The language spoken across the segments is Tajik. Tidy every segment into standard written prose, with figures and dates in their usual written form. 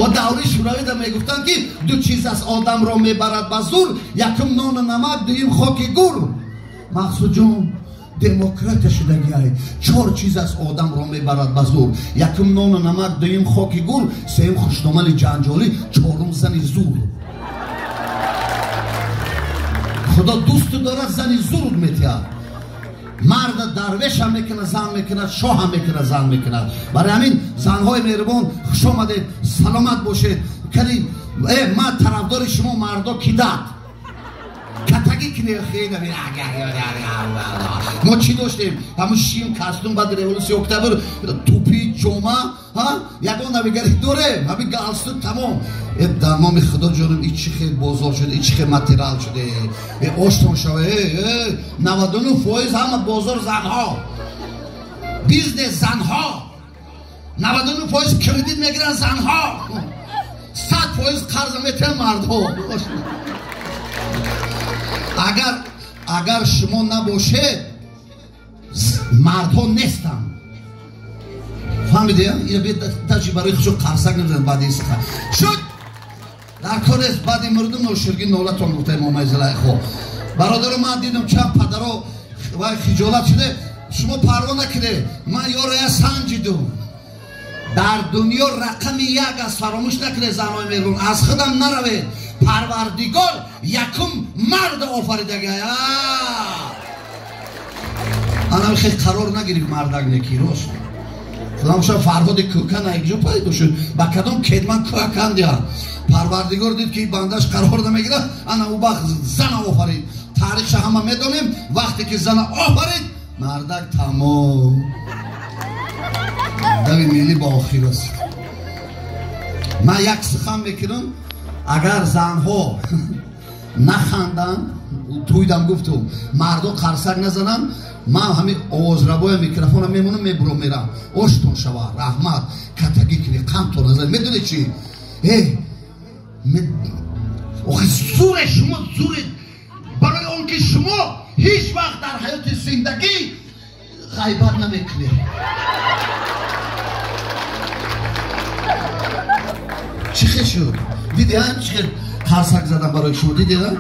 О даври шӯравида мегуфтанд, ки ду чиз аз одамро мебарад ба зур: якум нону намак, дуюм хоки гур. Мақсудҷон, демократия шудагиай. Чор чиз аз одамро мебарад ба зур: якум нону намак, дуюм хоки гур, сеюм хушномани ҷанҷолӣ, чорум зани зур. Худо дӯсту дорад, зани зур метиҳад. Марда дарвешам мекунад, зан мекунад, шоҳам мекунад, зан мекунад. Барои ҳамин, занҳои меҳрубон, хуш омадед, саломат бошед. Кади ман тарафдори шумо мардо кидат катагӣ кунед. Мо чӣ доштем? Ҳамун шим кастум, баъди революсияи октябр тӯпи ҷома, ягон навигарӣ дорем, ҳамин галстук, тамом. Дар номи худо, ҷоним, и чӣ хел бозор шуд, и чӣ хел материал шуде! Оштон шава, 99% ҳама бозор занҳо, бизнес занҳо, 99% кредит мегиранд занҳо, 100% қарза метиҳанд мардҳо. Агар шумо набошед, мардҳо нестанд. Фаҳмиде? Тачи барои хушо қарсак намезанад. Баъди ин сухан шуд дар кор нест. Баъди мурдум ноширги нолатон гуфта имомаи Зулайхо. Бародаро, ман дидам, чанд падаро вай хиҷолат шуде. Шумо парво накунед, ман ёрая санҷидум. Дар дунё рақами як аст, фаромӯш накунед, занҳои меҳрубон, аз худам наравед. Парвардигор якум мард офаридагай. Анам хел қарор нагирифт мардак неки рост. Худам шо Фарҳоди кӯкан айҷо пайдо шуд, ба кадом кетман кӯакан диҳад. Парвардигор дид, ки бандаш қарор намегирад, ана ӯ вақт зана офарид. Таърихша ҳама медонем. Вақте ки зана офарид, мардак тамом, дави миллӣ ба охир расид. Ман як сухан мекунам: агар занҳо наханданд, тӯйдам гуфтум, мардо қарсак назананд, ман ҳамин овозрабоя микрофона мемонам, мебурам, мерам. Оштон шава, раҳмат. Катагӣ кунӣ, қамтон назанед. Медонед чи? Охи зуре шумо, зуре, барои он ки шумо ҳеҷ вақт дар ҳаёти зиндагӣ ғайбат намекунед. Чӣ хел шуд, дидиам, чӣ хел қарсак задам барои шумо, дидиам?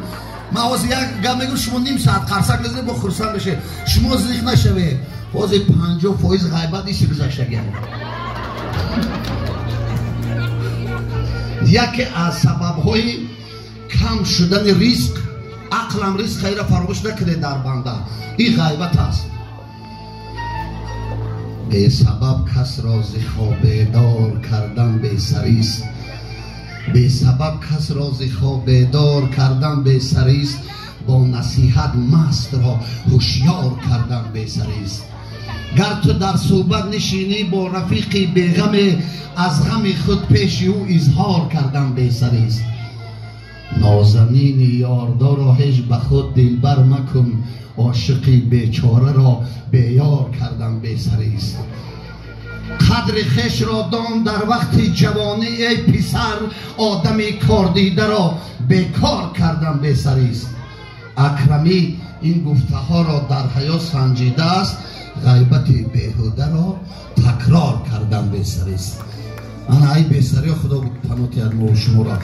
Ман ҳозир як гап мегӯм, шумо ним соат қарсак мезанед, бо хурсанд мешавед. Шумо зиқ нашавед, ҳозир 50% ғайбат иси гузаштагиам. Яке аз сабабҳои кам шудани ризқ, ақлам ризқ хайра фаромӯш накунед, дар банда ин ғайбат аст. Бесабаб касро зи хоб бедор кардан бесарист. Бесабаб касро зи хоб бедор кардан бесарист, бо насиҳат мастро ҳушёр кардан бесарист. Гар ту дар суҳбат нишинӣ бо рафиқи беғаме, аз ғами худ пеши ӯ изҳор кардан бесарист. Нозанини ёрдоро ҳеҷ ба худ дилбар макун, ошиқи бечораро беёр кардан бесарист. Қадри хешро дон дар вақти ҷавонӣ, эй писар, одами кордидаро бекор кардан бесарист. Акрамӣ ин гуфтаҳоро дар ҳаёт санҷидааст, ғайбати беҳударо такрор кардан бесарист. Ана ай бесариё, Худо паноҳ диҳад мо шуморо.